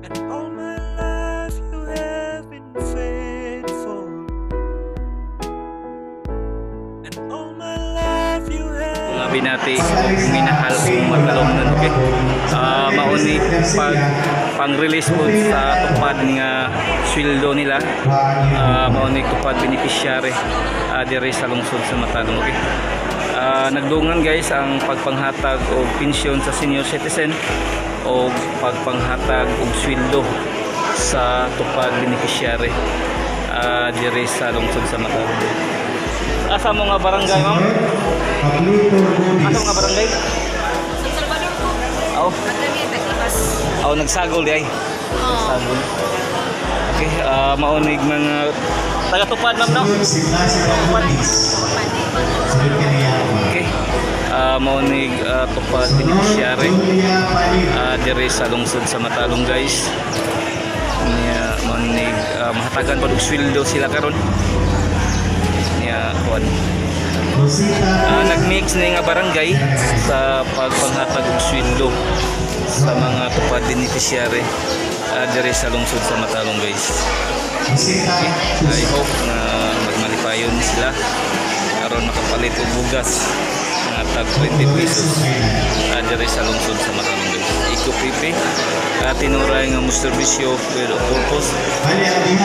And all my life you have been faithful. And all my life you have Mga binati ug minahal kong Matalomnon, okay. Mao ni pag pang-release po sa tupad nga sweldo nila. Mao ni tupad beneficiary diri sa lungsod sa Matalom, okay. Nagdungan, guys, ang pagpanghatag og pensyon sa senior citizen o pagpanghatag og sweldo sa tupad beneficiary diri sa lungsod sa Matalom. Asa mo nga barangay, ma'am? Asa mo nga barangay? San Salvador ko. Oh, Pagkami, taglabas. oh, nagsagol di ay. Nagsagol. Okay, mao nig mga taga-tupad, ma'am, no? Okay. Mao nig tupad beneficiary diri sa lungsod sa Matalom, guys. Nya mao nig mahatagan pa og sweldo sila karon. Nya kuan. Nagmix ni nga barangay sa pagpanghatag og sweldo sa mga tupad beneficiary diri sa lungsod sa Matalom, guys. Okay. I hope na magmalipayon sila aron makapalit og bugas nga tag 20 pesos diri sa lungsod sa Matalom, guys. Iko pipi tinuray nga mo serbisyo with a purpose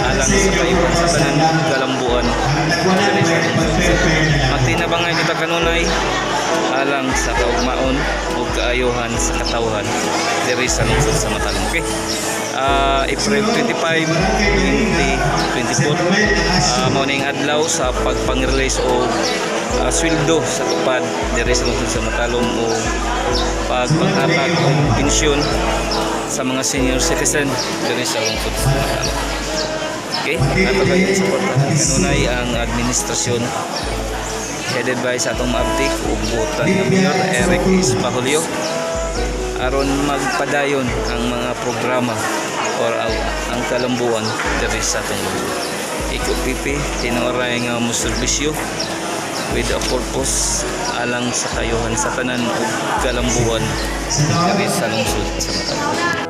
alang sa kayuhan sa tanan kalambuan diri sa lungsod. Magtinabangay kita kanunay alang sa kaugmaon ug kaayuhan sa katawhan diri sa lungsod sa Matalom. Okay. April 25, 2024. Mao ning adlaw sa pagpang-release og sweldo sa tupad diri sa lungsod sa Matalom o pagpanghatag og pensyon sa mga senior citizen diri sa lungsod sa Matalom. Okay, ato kayong suportahan kanunay ang administrasyon headed by sa atong maabtik ug buotan nga Mayor Eric Espajolio aron magpadayon ang mga programa or ang kalambuan diri sa atong lungsod. Iko pipi tinuray nga mo serbisyo with a purpose alang sa kayuhan sa tanan ug kalambuan diri sa lungsod sa Matalom.